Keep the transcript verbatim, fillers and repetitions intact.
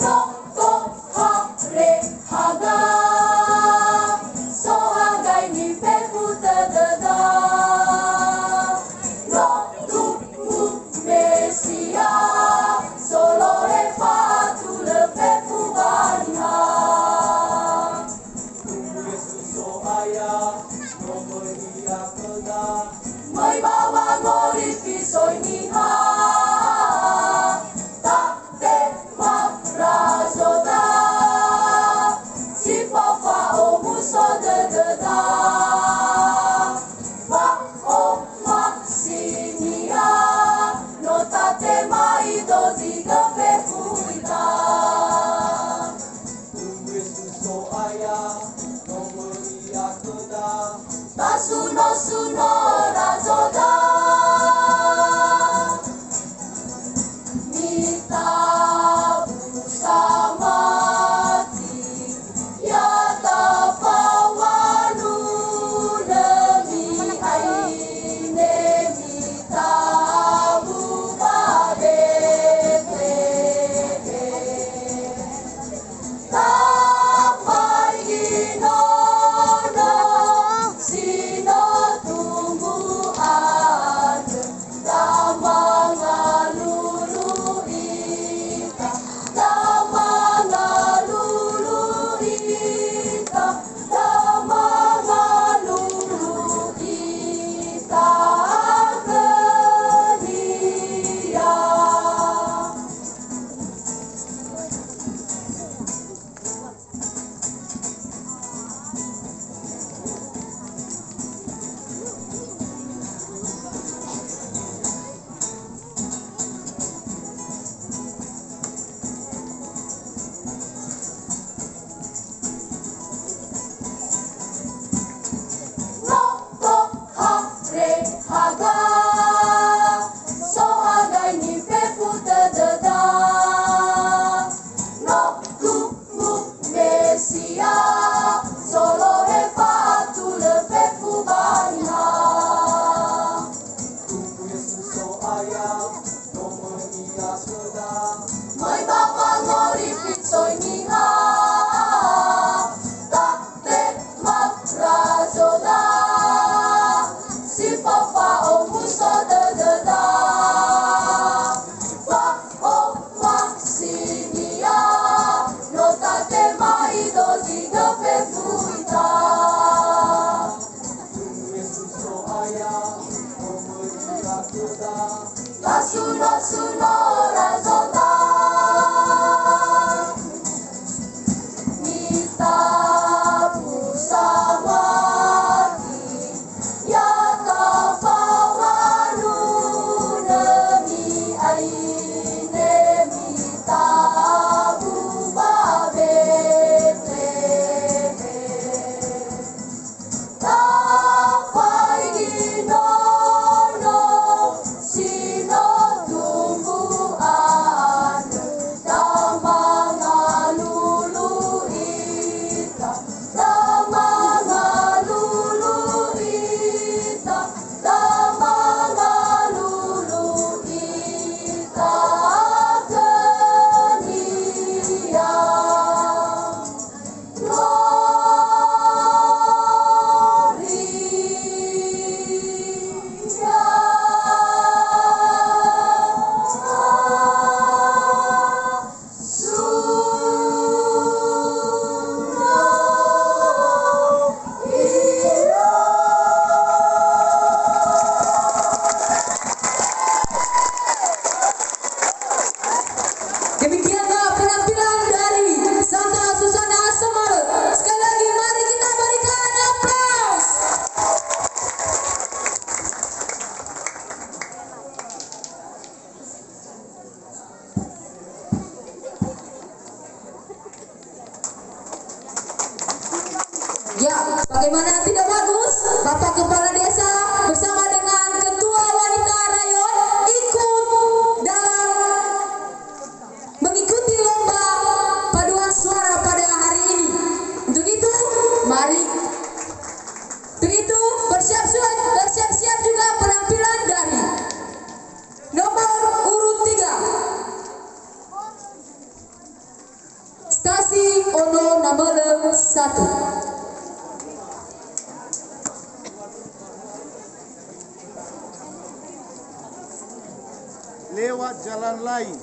No tohare haga, sohagai nifefu dödöda. No tumbu Mesia, solohe fa'atulö fefu ba niha. Tumbu Yesu So'aya, no möi Ia khöda. Möi ba wangorifi soi niha. Tatema razoda, si fao fa'omuso dödöda. Fa'omasinia, no tatema idozigö fefu ita. Tumbu Yesu So'aya, no möi Ia khöda. Tasuno-suno razoda. Mitabu samati, ya tafawalu nömi aine, mitabu ba Betlehem. Tambai inono si no tumbu andrö, da mangalulu ita, da mangalulu ita, da mangalulu ita khönia. No tohare haga, sohagai nifefu dödöda. No tumbu Mesia, solohe fa'atulö fefu ba niha. Tumbu Yesu So'aya, no möi Ia khöda. Möi ba wangorifi soi niha. Tatema razoda, si fao fa'omuso dödöda. Fa'omasinia, no tatema idozigö fefu ita. Yesu So'aya, no möi Ia khöda. Tasuno-suno razoda. Mitabu samati, ya tafawalu nömi aine, mitabu ba Betlehem. Tambai inono si no tumbu Lewat jalan lain.